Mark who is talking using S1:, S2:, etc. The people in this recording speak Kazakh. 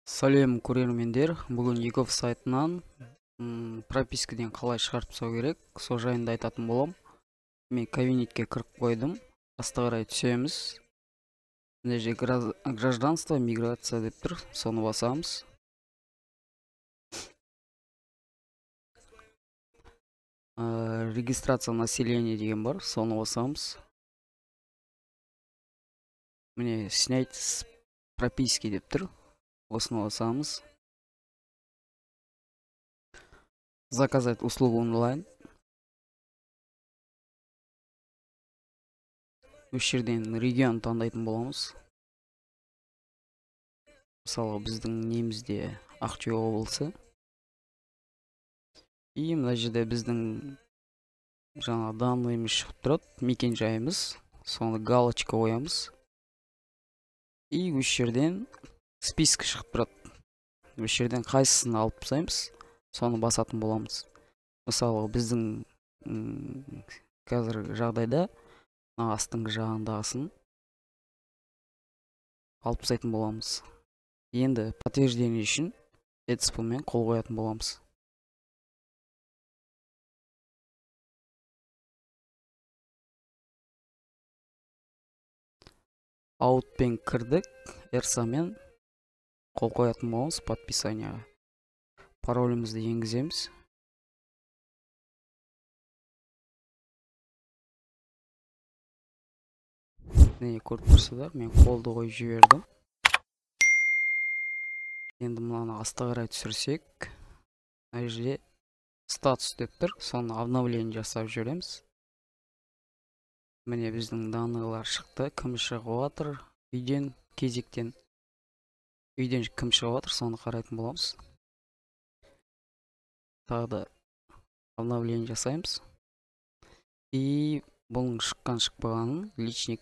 S1: Сәлем, көрермендер! Бүгін eGov сайтынан пропискіден қалай шығарып тастау керек, сол жайында айтатын болам. Мен кабинетке кіріп қойдым. Асты қарай түсеміз. Мына жерде «Гражданство, миграция» деп тұр, соны басамыз. «Регистрация населения» деген бар, соны басамыз. Міне, «Снять с прописки» деп тұр, осыны басамыз. «Заказать услугу онлайн». Осы жерден регион таңдайтын боламыз. Мысалы, біздің немізде Ақтөбе облысы. И мына жерде біздің жаңа данныйымыз шығып тұрады, мекен жайымыз, соны галочка қоямыз. И осы жерден список шығып тұрады. Осы жерден қайсысын алып тастаймыз, соны басатын боламыз. Мысалы, біздің қазіргі жағдайда мына астыңғы жағындағысын алып тастайтын боламыз. Енді подтверждение үшін ЭЦП мен қол қоятын боламыз. Аутпен кірдік, RSA-мен қол қоятын боламыз подписанияға. Паролімізді енгіземіз. Міне, көріп тұрсыздар, мен қолды қойып жібердім. Енді мынаны асты қарай түсірсек, мына жерде «Статус» деп тұр, соны обновление жасап жібереміз. Міне, біздің данныйлар шықты, кім шығып жатыр үйден, кезектен. Үйден кім шығып жатыр, соны қарайтын боламыз. Тағы да обновление жасаймыз. И бұның шыққан шықпағанын личный